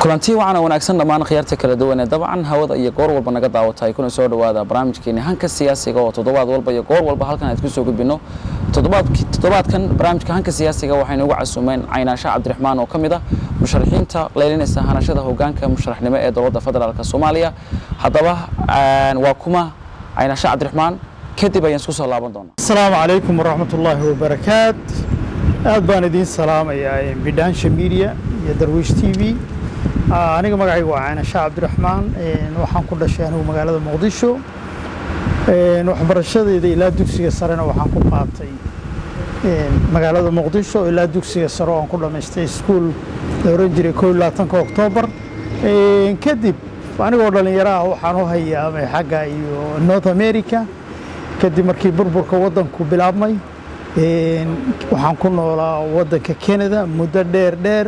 Kulanti waxaana wanaagsan dhammaan khiyaarta kala duwan ee dabcan hawada iyo goor walba naga daawatay. Kuna soo dhawaada barnaamijkeeni Hanka Siyaasiga oo toddobaad walba iyo goor walba halkan aad kusoo gudbino. Toddobaadkan barnaamijka Hanka Siyaasiga waxaynu ugu casuumeen Caynaasha Cabdiraxmaan oo ka mid ah musharaxiinta leylinaysa hanashada hoggaanka musharaxnimo ee dowladda federaalka Soomaaliya. Haddaba waa kuma Caynaasha Cabdiraxmaan? Kadib ayaan isku soo laaban doonaa. Asalaamu calaykum waraxmat ullaahi wabarakaat. Aad baan idiin salaamayaa Bidhaansha Media iyo Darwiish TV. Aniga magacaygu waa Caynasha Cabdiraxmaan. Waxaan ku dhashay anigu magaalada Muqdisho. Waxbarashadayda ilaa dugsiga sarena waxaan ku qaatay magaalada Muqdisho, ilaa dugsiga sare oo aan ku dhammaystay iskuul la oran jiray 21-ka Oktoobar. Kadib anigoo dhallinyaro ah waxaan u hayaamay xagga iyo North America. Kadib markii burburka waddanku bilaabmay, waxaan ku noolaa waddanka Canada muddo dheer dheer,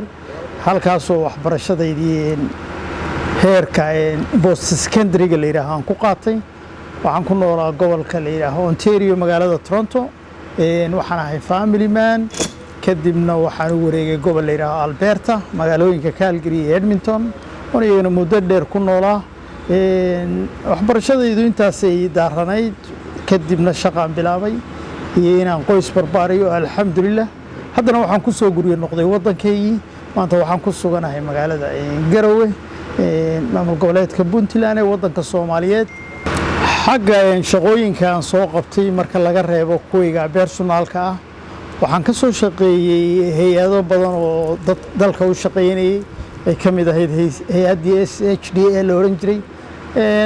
halkaasoo waxbarashadaydii heerka post secondary-ga la yidhaaho aan ku qaatay. Waxaan ku noolaa gobolka la yidhaaho Ontario, magaalada Toronto. Waxaan ahay family man. Kadibna waxaan u wareegay gobol la yidhaaho Alberta, magaalooyinka Calgary iyo Edmonton, oon iyagana muddo dheer ku noolaa. Waxbarashadaydu intaasay daaranayd. Kadibna shaqaan bilaabay iyo inaan qoys barbaariyo, alxamdulilah. Haddana waxaan ku soo guryo noqday waddankaygii. Maanta waxaan ku suganahay magaalada Garowe, maamul goboleedka Puntland ee waddanka Soomaaliyeed. Xagga shaqooyinka aan soo qabtay, marka laga reebo kuwayga personal-ka ah, waxaan ka soo shaqeeyey hay-ado badan oo dad dalka u shaqeynayay, ay ka mid ahayd hay-addii SHDA la odhan jiray,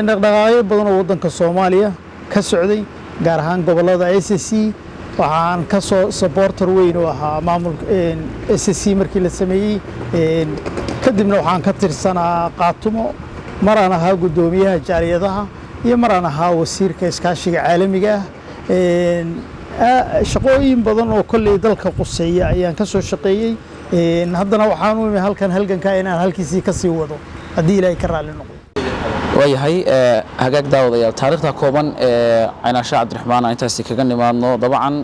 dhaqdhaqaaqyo badan oo waddanka Soomaaliya ka socday, gaar ahaan gobollada SSC. Waxaan ka soo supporter weyn u ahaa maamulka SSC markii la sameeyey. Kadibna waxaan ka tirsanaa Qaatumo, maraan ahaa guddoomiyaha jaaliyadaha iyo maraan ahaa wasiirka iskaashiga caalamiga ah. Shaqooyin badan oo kolley dalka quseeya ayaan ka soo shaqeeyey. Haddana waxaan u imi halkan halganka inaan halkiisii ka sii wado, haddii Ilaahay ka raalli noqdo. Waayahay, hagaag daawadayaal, taariikhda kooban ee Caynaasha Cabdiraxmaan aan intaasi kaga nimaadno. Dabcan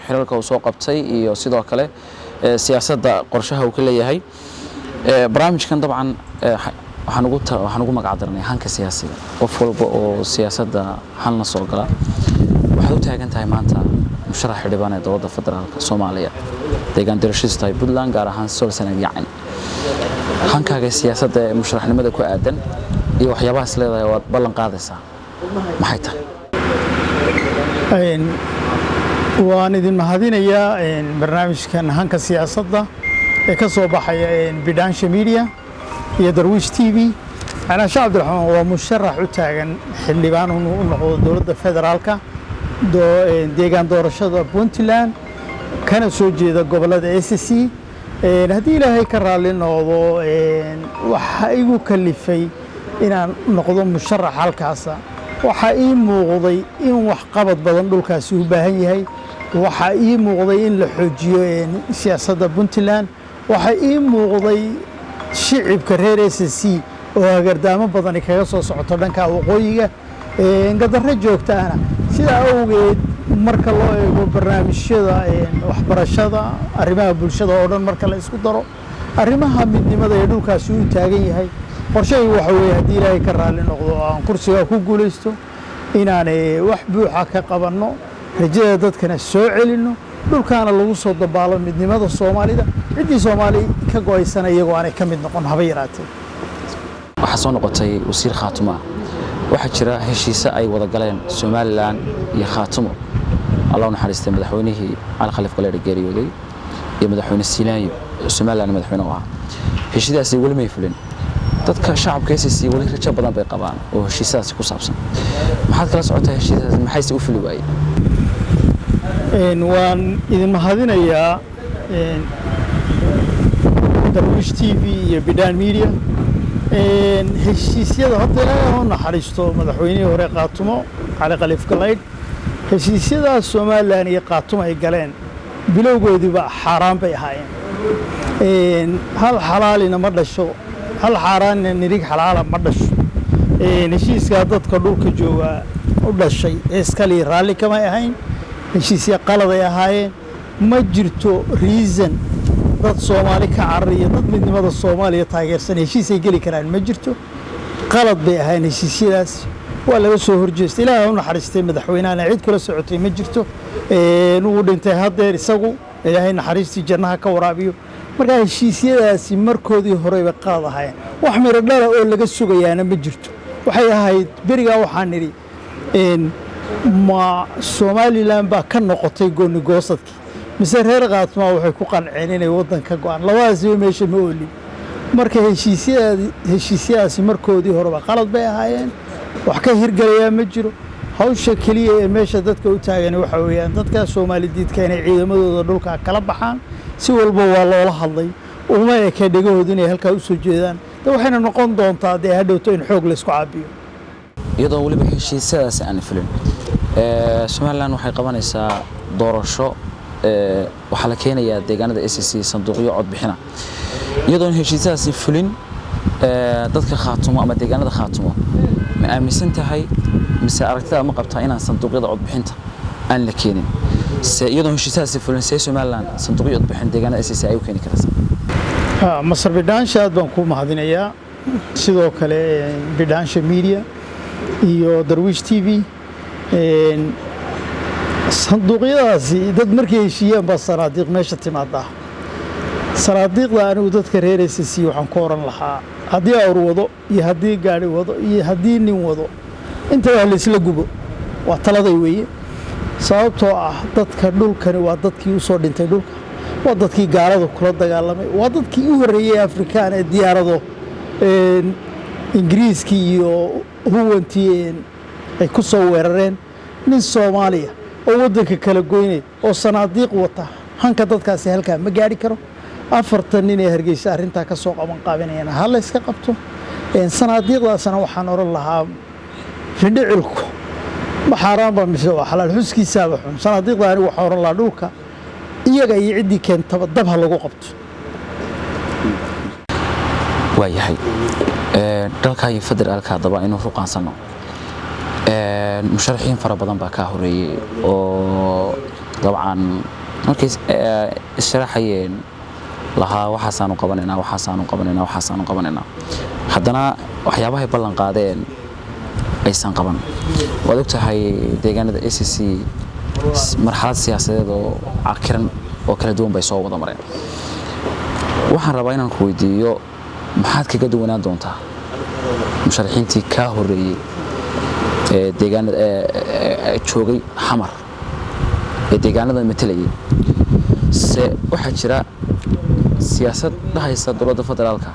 xilalka uu soo qabtay iyo sidoo kale siyaasadda qorshaha uu ka leeyahay barnaamijkan, dabcan waxaan ugu magac darnay Hanka Siyaasiga. Qof walba oo siyaasadda halna soo gala, waxaad u taagan tahay maanta musharax xildhibaan ee dowladda federaalka Soomaaliya, deegaan doorashadiisu tahay Puntland, gaar ahaan Sool, Sanaag, Yacin. Hankaaga siyaasadda ee musharaxnimada ku aadan iyo waxyaabahaas leedahay waad ballan qaadaysaa, maxay tahay? Waan idin mahadinayaa. Barnaamijkan Hanka Siyaasadda ee ka soo baxaya Bidhaansha Media iyo Darwiish TV, Caynaasha Cabdiraxmaan waa musharax u taagan xildhibaan inuu u noqdo dowladda federaalka, deegaan doorashada Puntland, kana soo jeeda gobollada SSC. Haddii Ilaahay ka raalli noqdo, waxa igu kalifay inaan noqdo musharax halkaasa, waxaa ii muuqday in waxqabad badan dhulkaasi u baahan yahay. Waxaa ii muuqday in la xoojiyo siyaasadda Puntland. Waxaa ii muuqday shicibka reer SSC oo hagardaamo badani kaga soo socoto dhanka waqooyiga, gadarro joogtaana. Sidaa awgeed, marka loo eego barnaamijyada waxbarashada, arrimaha bulshada oo dhan, marka la isku daro arrimaha midnimada ee dhulkaasi u taagan yahay, qorshahaygu waxa weeye, haddii Ilaahay ka raalli noqdo oo aan kursiga ku guulaysto, inaan wax buuxa ka qabanno, rajada dadkana soo celinno, dhulkaana lagu soo dabaalo midnimada Soomaalida. Ciddii Soomaali ka go'aysana iyagoo aanay ka mid noqon haba yaraatee. Waxaa soo noqotay wasiir Khaatumo ah. Waxaa jira heshiise ay wada galeen Somaliland iyo Khaatumo, Allah u naxariistay madaxweynihii Cali Khaliif Galeedhe geeriyooday iyo madaxweyne Siilaanyo, Somaliland madaxweyne u ahaa. Heshiidaasi weli may fulin. Dadka shacabka SSC weli rajo badan bay qabaan oo heshiisadaasi ku saabsan. Maxaad kala socotaa heshiisadaasi? Maxayse u fuli waayey? Waan idin mahadinayaa, Darwiish TV iyo Bidhaan Media. Heshiisyada horta, Ilaahay ha u naxariisto madaxweynihii hore Qaatumo, Cali Khaliif Galaydh. Heshiisyadaas Somaliland iyo Qaatumo ay galeen Bilowgoodiiba xaaraan bay ahaayeen. Hal xalaalina ma dhasho, hal xaaraanina nirig xalaala ma dhasho. Heshiiskaa dadka dhulka jooga u dhashay ee iskalii raalli kamay ahayn, heshiisya qaladay ahaayeen. Ma jirto reason dad Soomaali ka carariya, dad midnimada Soomaaliya taageersan heshiis ay geli karaan ma jirto. Qalad bay ahayn heshiisyadaas, waa laga soo horjeestay. Ilaahay u naxariistay madaxweynahana, cid kula socotay ma jirto. Wuu dhintay haddeer isagu, Ilaahay naxariistii jannaha ka waraabiyo. Markaa heshiisyadaasi markoodii horeyba qalad ahaayeen, wax miro dhala oo laga sugayaana ma jirto. Waxay ahayd berigaa waxaan nidhi, ma Somaliland baa ka noqotay gooni goosadkii mise reer Khaatumaa waxay ku qanceen inay waddan ka go'aan? Labadaasiba meesha ma oolin. Marka heshiisyadaasi markoodii horeba qalad bay ahaayeen, wax ka hirgalayaa ma jiro. Hawsha keliya ee meesha dadka u taagan waxa weeyaan dadka Soomaali diidka inay ciidamadooda dhulka kala baxaan. Si walba waa loola hadlay, uma eke dhegahoodu inay halkaa u soo jeedaan. De waxayna noqon doontaa dee hadhowto in xoog laysku caabiyo. Iyadoo weliba heshiisyadaasi aan fulin, Somaliland waxay qabanaysaa doorasho. Waxaa la keenayaa deegaanada SSC sanduuqyo codbixina. Iyadoon heshiisyadaasi fulin, dadka Khaatumo ama deegaanada Khaatumo ma aaminsan tahay mise aragtida ma qabtaa inaan sanduuqyada codbixinta aan la keenin? Se iyadoon heshiisyadaasi fulin, see Somaliland sanduuqyo codbixin deegaanada SSC ay u keeni karaysaa? Masar Bidhaansha, aad baan kuu mahadinayaa. Sidoo kale Bidhaansha Media iyo Darwiish TV. Sanduuqyadaasi dad markay heshiiyaan baa sanaadiiq meesha timaadaa. Sanaadiiqda anigu dadka reer SSC waxaan ku oran lahaa, haddii awr wado iyo haddii gaari wado iyo haddii nin wado intaba ha laysla gubo. Waa taladay weeye, sababtoo ah dadka dhulkani waa dadkii u soo dhintay dhulka, waa dadkii gaalada kula dagaalamay, waa dadkii u horreeyey Afrikaan ee diyaarado Ingiriiskii iyo huwantii ay ku soo weerareen. Nin Soomaaliya oo waddanka kala goynay oo sanaadiiq wata, hanka dadkaasi halkaa ma gaadhi karo. 40 nin ee Hargeysa arrintaa ka soo qaban qaabinayana ha la yska qabto. Sanaadiiqdaasna waxaan odhan lahaa, findhicilku ma xaaraan baa mise waa xalaal? Xuskiisaaba xun. Sanaadiiqda anigu waxaan odhan lahaa, dhulka iyaga iyo ciddii keentaba dab ha lagu qabto. Waayahay, dalka iyo federaalka haddaba inuu ruqaansano, musharaxiin fara badan baa kaa horeeyey oo dabcan markay issharaxayeen lahaa waxaasaanu qabanaynaa, waxaasaanu qabanaynaa, waxaasaanu qabanaynaa, haddana waxyaabahay ballan qaadeen aysan qaban. Waad og tahay deegaanada SSC marxalad siyaasadeed oo cakiran oo kala duwan bay soo wada mareen. Waxaan rabaa inaan ku weydiiyo, maxaad kaga duwanaan doontaa musharaxiintii kaa horeeyey ee deegaanada joogay Xamar ee deegaanada matalayay? Se waxaa jira siyaasad dhahaysa dowladda federaalka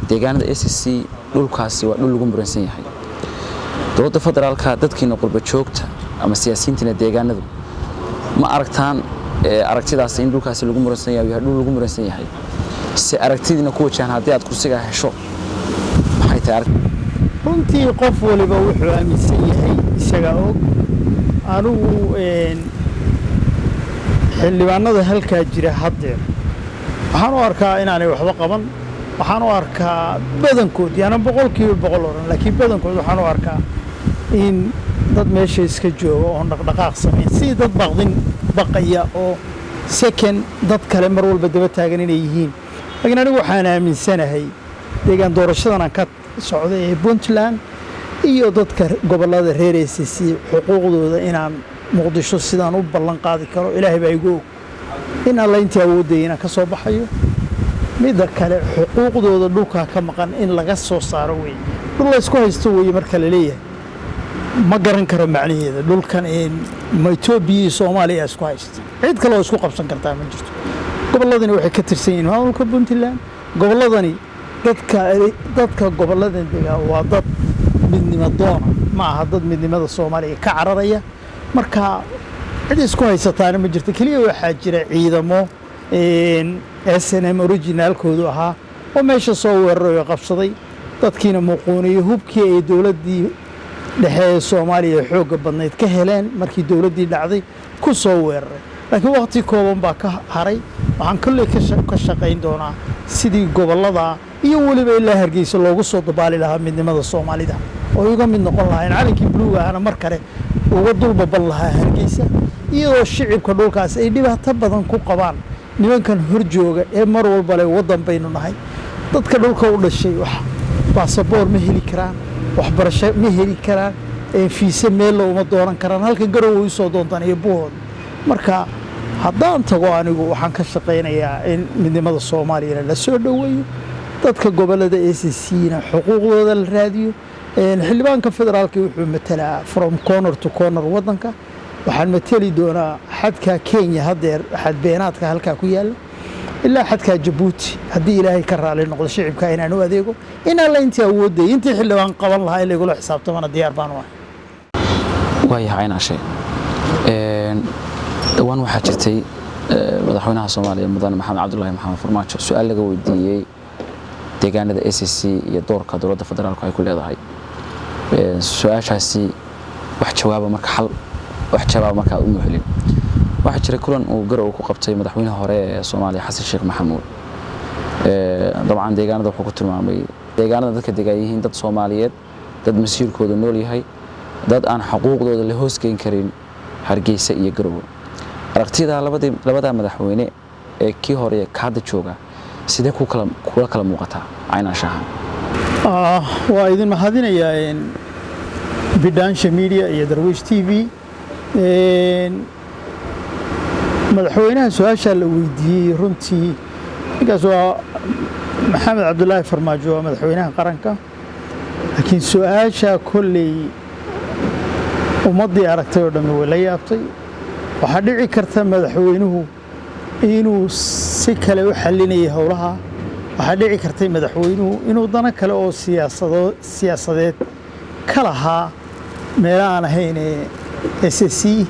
deegaanada SSC dhulkaasi waa dhul lagu muransan yahay. Dowladda federaalka, dadkiina qurba joogta ama siyaasiyiintiina deegaanadu ma aragtaan aragtidaasi in dhulkaasi lagu muransan yahay, dhul lagu muransan yahay? Se aragtidiina ku wajahan haddii aad kursiga hesho maxay tahay? Runtii qof waliba wuxuu aaminsan yahay isagaa og. Anigu xildhibaanada halkaa jira haddeer waxaan u arkaa inaanay waxba qaban. Waxaan u arkaa badankood, yaana 100% oran, laakiin badankood waxaan u arkaa in dad meesha iska jooga oon dhaqdhaqaaq samayn, sidii dad baqdin baqaya oo second dad kale mar walba daba taagan inay yihiin. Laakiin anigu waxaan aaminsanahay deegaan doorashadan aan ka socday ee Puntland iyo dadka gobollada reer SSC xuquuqdooda inaan Muqdisho sidaan u ballan qaadi karo, Ilaahay baa igu og, in Alla intii awoodaya inaan ka soo baxayo. Midda kale, xuquuqdooda dhulkaa ka maqan in laga soo saaro weeye. Dhul la ysku haysto weeye marka la leeyahay, ma garan karo macnaheeda. Dhulkan ma Itoobiya iyo Soomaaliya isku haysta? Cid kale oo isku qabsan kartaa ma jirto. Gobolladani waxay ka tirsan yihiin maamulka Puntland. Gobolladani dadka gobolladan degaa waa dad midnimo doona, ma aha dad midnimada Soomaaliya ka cararaya. Marka cid isku haysataana ma jirto. Keliya waxaa jira ciidamo SNM originaalkoodu ahaa oo meesha soo weeraray oo qabsaday, dadkiina muquuniyey, hubkii ay dowladdii dhexe ee Soomaaliya xoogga badnayd ka heleen markii dowladdii dhacday ku soo weeraray. Laakiin waqti kooban baa ka haray. Waxaan kolley ka shaqayn doonaa sidii gobollada iyo weliba ilaa Hargeysa loogu soo dabaali lahaa midnimada Soomaalida oo uga mid noqon lahaa, in calankii buluuga ahna mar kale uga dulbaban lahaa Hargeysa, iyadoo shicibka dhulkaas ay dhibaato badan ku qabaan nimankan horjooga ee mar walba le waddan baynu nahay. Dadka dhulka u dhashay wax baasaboor ma heli karaan, waxbarasho ma heli karaan, fiise meella uma doonan karaan. Halkan Garowe usoo doontaan iyo Buuhood. Marka haddaan tago anigu, waxaan ka shaqaynayaa in midnimada Soomaaliyana la soo dhoweeyo, dadka gobolada SSC na xuquuqdooda la raadiyo. Xildhibaanka federaalka wuxuu matalaa from corner to corner waddanka. Waxaan mateli doonaa xadka Kenya, haddeer xadbeenaadka halkaa ku yaalla, ilaa xadkaa Jabuuti, haddii Ilaahay ka raali noqdo, shicibka inaan u adeego in alla intii awoodday, intii xildhibaan qaban lahaa in laygula xisaabtamana diyaar baan u ahay. Waayahay Caynaashe, dhowaan waxaa jirtay madaxweynaha Soomaaliya, mudane Maxamed Cabdulaahi Maxamed Farmaajo, su-aal laga weydiiyey deegaanada SSC iyo doorka dowladda federaalku ay ku leedahay. Su-aashaasi wax jawaaba marka xal wax jawaaba markaa uma helin. Waxaa jiray kulan uu Garow ku qabtay madaxweynaha hore ee Soomaaliya, Xasan Sheekh Maxamuud. Dabcan deegaanada wuxuu ku tilmaamay deegaanada dadka degaan yihiin dad Soomaaliyeed, dad masiirkooda nool yahay, dad aan xuquuqdooda la hoosgeyn karin Hargeysa iyo Garowe. Aragtida labadaa madaxweyne ee kii hore ka hadda jooga sidee ku kala kula kala muuqataa, Caynaashaha? Waa idin mahadinayaa Bidhaansha Media iyo Darwiish TV. Madaxweynaha su-aashaa la weydiiyey, runtii ninkaas waa Maxamed Cabdulaahi Farmaajo, waa madaxweynaha qaranka, laakiin su-aashaa kolley ummaddii aragtay oo dhammi way la yaabtay. Waxaa dhici karta madaxweynuhu inuu si kale u xalinayay howlaha. Waxaa dhici kartay madaxweynuhu inuu dano kale oo siyaasadeed ka lahaa meelo aan ahayn SSC.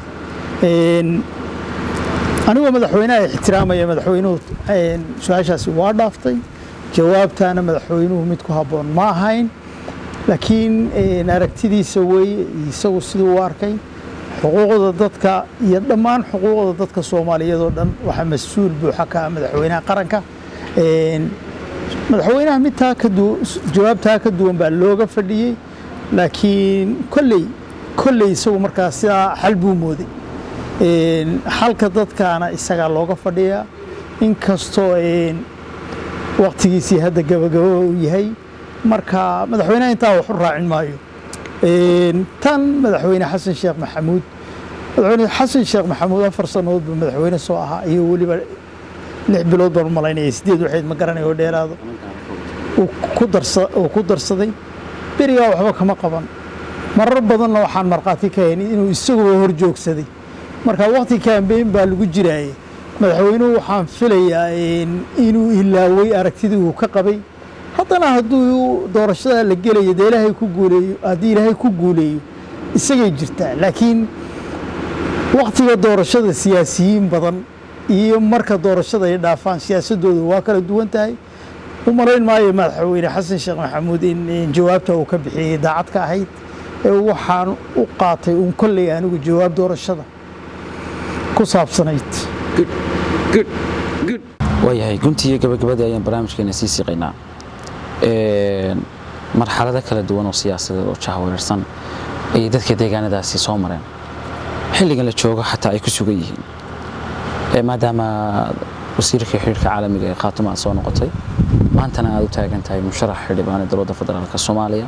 Anigoo madaxweynaha ixtiraamaya, madaxweynuhu su-aashaasi waa dhaaftay. Jawaabtaana madaxweynuhu mid ku habboon ma ahayn, laakiin aragtidiisa weeye, isagu siduu u arkay xuquuqda dadka iyo dhammaan xuquuqda dadka Soomaaliyeed oo dhan. Waxaa mas-uul buuxa ka ah madaxweynaha qaranka. Madaxweynaha mid taa ka duwan, jawaabtaa ka duwan baa looga fadhiyey, laakiin kolley isagu markaa sidaa xal buu mooday. Xalka dadkaana isagaa looga fadhiyaa, inkastoo waqtigiisii hadda gabagabo uu yahay. Marka madaxweynaha intaa wax u raacin maayo. Tan madaxweyne Xasan Sheekh Maxamuud, madaxweyne Xasan Sheekh Maxamuud 4 sannadood buu madaxweyne soo ahaa iyo weliba 6 bilood baan u malaynaya, 8 waxayd ma garanayo oo dheeraado uu ku darsaday. Berigaa waxba kama qaban. Marar badanna waxaan markhaati ka haynay inuu isaguba hor joogsaday. Marka waqti campaign baa lagu jiraayey. Madaxweynuhu waxaan filayaa inuu ilaaway aragtidii uu ka qabay. Haddana hadduu doorashada la gelayo, dee Ilaahay ku guuleeyo. Haddii Ilaahay ku guuleeyo, isagay jirtaa. Laakiin waqtiga doorashada siyaasiyiin badan iyo marka doorashada ay dhaafaan siyaasadoodu waa kala duwan tahay. U malayn maayo madaxweyne Xasan Sheekh Maxamuud in jawaabta uu ka bixiyey daacad ka ahayd, ee waxaan u qaatay uun kolley anigu jawaab doorashada ku saabsanayd. Waayahay, guntii iyo gabagabadii ayaan barnaamijkeena sii siqaynaa. Marxalado kala duwan oo siyaasadeed oo jahwareersan ayay dadka deegaanadaasi soo mareen, xilligan la joogo xataa ay ku sugan yihiin. Maadaama wasiirka xiriirka caalamiga ee Khaatuma aad soo noqotay, maantana aad u taagan tahay musharax xildhibaane dowladda federaalka Soomaaliya,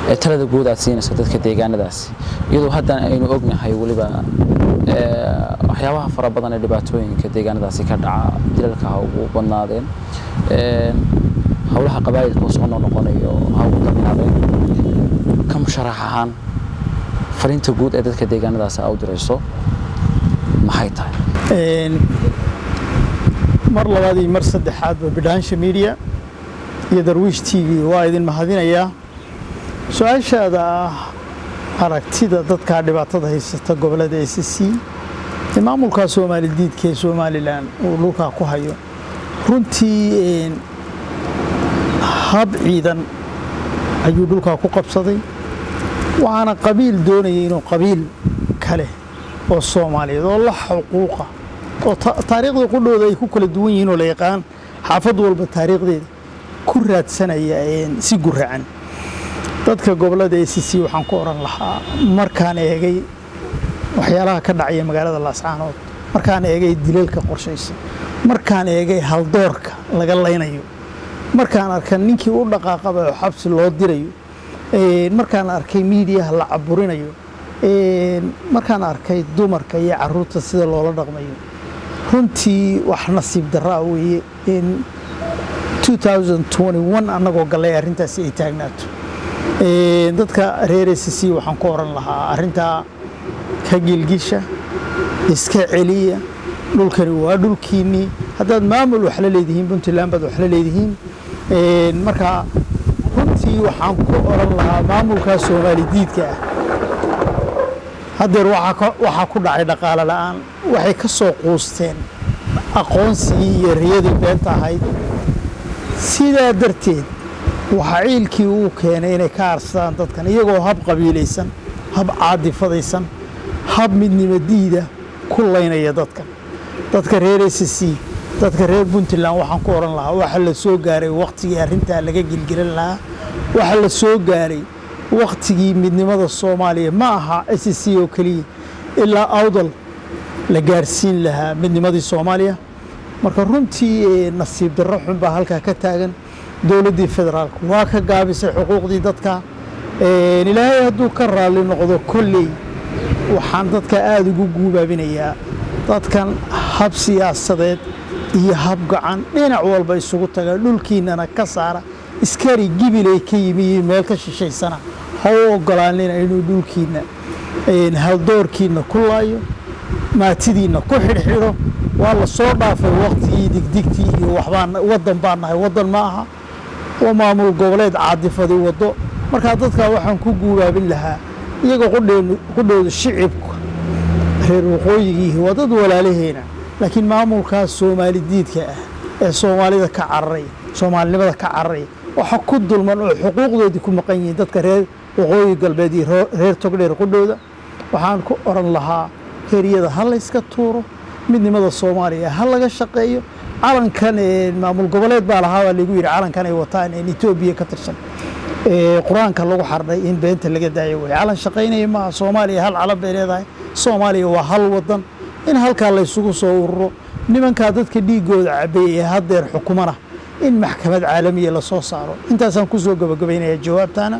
ee talada guud aad siinaysa dadka deegaanadaasi, iyadoo haddana aynu ognahay weliba waxyaabaha fara badan ee dhibaatooyinka deegaanadaasi ka dhaca, dilalka ha ugu badnaadeen, howlaha qabaa'ilka oo soo noqnoqonayo ha ugu darnaadeen, ka musharax ahaan fariinta guud ee dadka deegaanadaasi aa u dirayso maxay tahay? Mar labaad iyo mar saddexaadba Bidhaansha Media iyo Darwiish TV waa idin mahadinayaa. Su-aashaada ah aragtida dadkaa dhibaatada haysata gobollada SSC ee maamulka Soomaali diidka ee Somaliland uu dhulkaa ku hayo, runtii hab ciidan ayuu dhulkaa ku qabsaday, waxaana qabiil doonayay inuu qabiil kale oo Soomaaliyeed oo la xuquuqa Oo taariikhda qudhooda ay ku kala duwan yihiin oo la yaqaan, xaafad walba taariikhdeeda ku raadsanaya si guracan. Dadka gobollada SSC waxaan ku odhan lahaa, markaan eegay waxyaalaha ka dhacaya magaalada Laascaanood, markaan eegay dilalka qorshaysan, markaan eegay haldoorka laga laynayo, markaan arkay ninkii u dhaqaaqaba oo xabsi loo dirayo, markaan arkay miidiyaha la caburinayo, markaan arkay dumarka iyo caruurta sida loola dhaqmayo, runtii wax nasiib darraa weeye in 2021 annagoo gallay arrintaasi ay taagnaato. Dadka reer SSC waxaan ku oran lahaa, arrintaa ka gilgisha, iska celiya. Dhulkani waa dhulkiinnii. Haddaad maamul wax la leedihiin, Puntland baad wax la leedihiin. Marka runtii waxaan ku oran lahaa, maamulkaa Soomaali diidka ah haddeer waxaa ku dhacay dhaqaale la'aan. Waxay ka soo quusteen aqoonsigii iyo riyadii beenta ahayd. Sidaa darteed waxaa ciilkii uu keenay inay ka aarsadaan dadkan, iyagoo hab qabiilaysan, hab caadifadaysan, hab midnimo diida ku laynaya dadkan. Dadka reer SSC, dadka reer Puntland waxaan ku odhan lahaa, waxaa la soo gaaray wakhtigii arrintaa laga gilgilan lahaa. Waxaa la soo gaaray wakhtigii midnimada Soomaaliya, ma aha SSC oo keliya, ilaa Awdal la gaarsiin lahaa midnimadii Soomaaliya. Marka runtii nasiib darro xun baa halkaa ka taagan. Dowladdii federaalka waa ka gaabisay xuquuqdii dadka. Ilaahay hadduu ka raalli noqdo, kolley waxaan dadka aada ugu guubaabinayaa, dadkan hab siyaasadeed iyo hab gacan dhinac walba isugu taga, dhulkiinana ka saara. Iskari Gibiley ka yimi iyo meel ka shishaysana ha u ogolaanina inuu dhulkiinna, haldoorkiinna ku laayo, maatidiinna ku xidhxidho. Waa la soo dhaafay waqtigii digdigtii iyo waxbaan waddan baan nahay. Waddan ma aha, waa maamul goboleed caadifadii waddo. Markaa dadkaa waxaan ku guubaabin lahaa, iyaga qudhoodu shicibka reer waqooyigiihi waa dad walaalaheena, laakiin maamulkaas Soomaali diidka ah ee Soomaalida ka cararay, soomaalinimada ka cararay, waxa ku dulman oo xuquuqdoodii ku maqan yihiin dadka reer Waqooyi Galbeed iyo reer Togdheer qudhooda. Waxaan ku oran lahaa, heryada ha layska tuuro, midnimada Soomaaliya ha laga shaqeeyo. Calankan maamul goboleed baa lahaa baa lagu yidhi. Calankan ay wataan Etoobiya ka tirsan, Qur-aanka lagu xardhay, in beenta laga daayo wey. Calan shaqaynaya maaha. Soomaaliya hal calan bay leedahay. Soomaaliya waa hal wadan. In halkaa laysugu soo ururo, nimankaa dadka dhiigooda cabay ee haddeer xukumana in maxkamad caalamiya lasoo saaro. Intaasaan kusoo gabagabaynayaa jawaabtaana.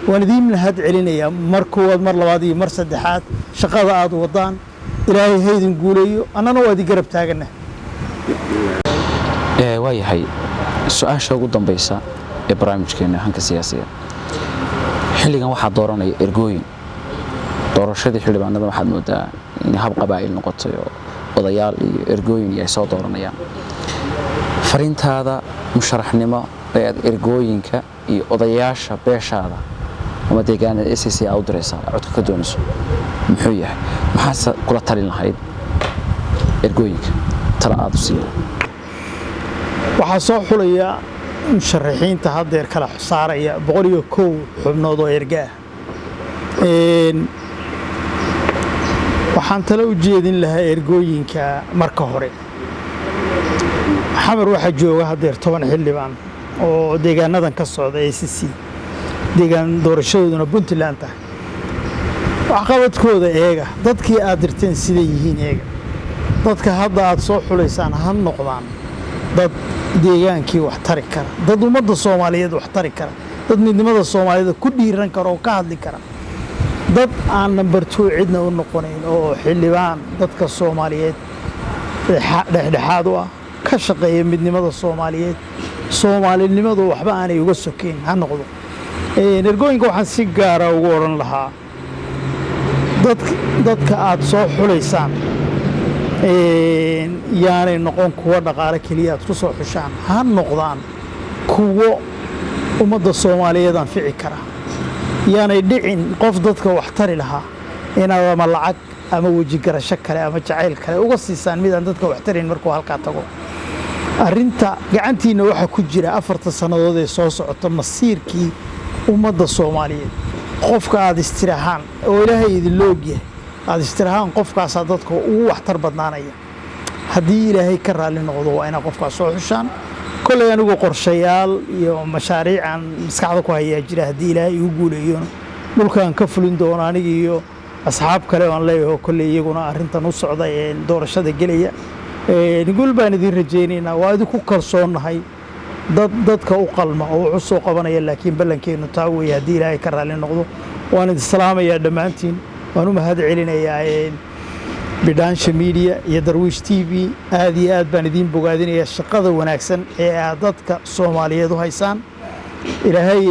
Waan idiin mahad celinayaa mar koowaad, mar labaad iyo mar saddexaad shaqada aad wadaan. Ilaahay haydin guuleeyo, annana waa idin garab taagana. Waayahay, su-aasha ugu dambaysa ee barnaamijkeena Hanka Siyaasiga: xilligan waxaa dooranaya ergooyin. Doorashadii xildhibaanada waxaad moodaa in hab qabaa'il noqotay oo odayaal iyo ergooyin iyo ay soo dooranayaan. Fariintaada musharaxnimo ee aad ergooyinka iyo odayaasha beeshaada ama deegaanada SSC aa u diraysaa, codka ka doonayso, muxuu yahay? Maxaase kula talin lahayd ergooyinka, tala aad u siin? Waxaa soo xulaya musharaxiinta haddeer kala saaraya 101 xubnood oo erga ah. Waxaan talo u jeedin lahaa ergooyinka. Marka hore, Xamar waxaa jooga haddeer 10 xildhibaan oo deegaanadan ka socda SSC, deegaan doorashadooduna Puntland tahay. Waxqabadkooda eega, dadkii aad dirteen siday yihiin eega. Dadka hadda aad soo xulaysaan ha noqdaan dad deegaankii wax tari kara, dad ummadda Soomaaliyeed wax tari kara, dad midnimada Soomaalida ku dhiiran kara oo ka hadli kara, dad aan number two cidna u noqonayn, oo xildhibaan dadka Soomaaliyeed dhexdhexaad u ah, ka shaqeeya midnimada Soomaaliyeed, soomaalinimadu waxba aanay uga sokeyn ha noqdo. Ergooyinka waxaan si gaara ugu odhan lahaa, dadka aad soo xulaysaan yaanay noqon kuwo dhaqaale keliya aad ku soo xushaan. Ha noqdaan kuwo ummadda Soomaaliyeed anfici kara. Yaanay dhicin qof dadka wax tari lahaa inaad ama lacag ama weji garasho kale ama jacayl kale uga siisaan mid aan dadka wax tarayn markuu halkaa tago. Arrinta gacantiinna waxaa ku jira 4ta sannadood ee soo socota masiirkii ummadda Soomaaliyeed. Qofka aad istirahaan oo Ilaahay idinla ogyahay aad istirahaan, qofkaasaa dadka ugu waxtar badnaanaya. Haddii Ilaahay ka raalli noqdo, waa inaa qofkaas soo xushaan. Kolley anigu qorshayaal iyo mashaariic aan maskaxda ku hayaa jira. Haddii Ilaahay igu guuleeyona, dhulkaan ka fulin doono aniga iyo asxaab kale oo aan leeyaho kolley iyaguna arrintan u socda ee doorashada gelaya. Guul baan idiin rajaynaynaa, waa idinku kalsoonnahay dad dadka u qalma oo wuxu soo qabanaya, laakiin ballankeennu taa weeye haddii Ilaahay ka raalli noqdo. Waan idin salaamayaa dhammaantiin, waan u mahad celinayaa Bidhaansha Media iyo Darwiish TV. Aad iyo aad baan idiin bogaadinayaa shaqada wanaagsan ee aad dadka Soomaaliyeed u haysaan. Ilaahay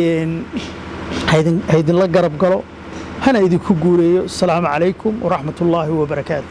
ha idinla garab galo, hana idinku guuleeyo. Asalaamu calaykum waraxmatullaahi wabarakaatu.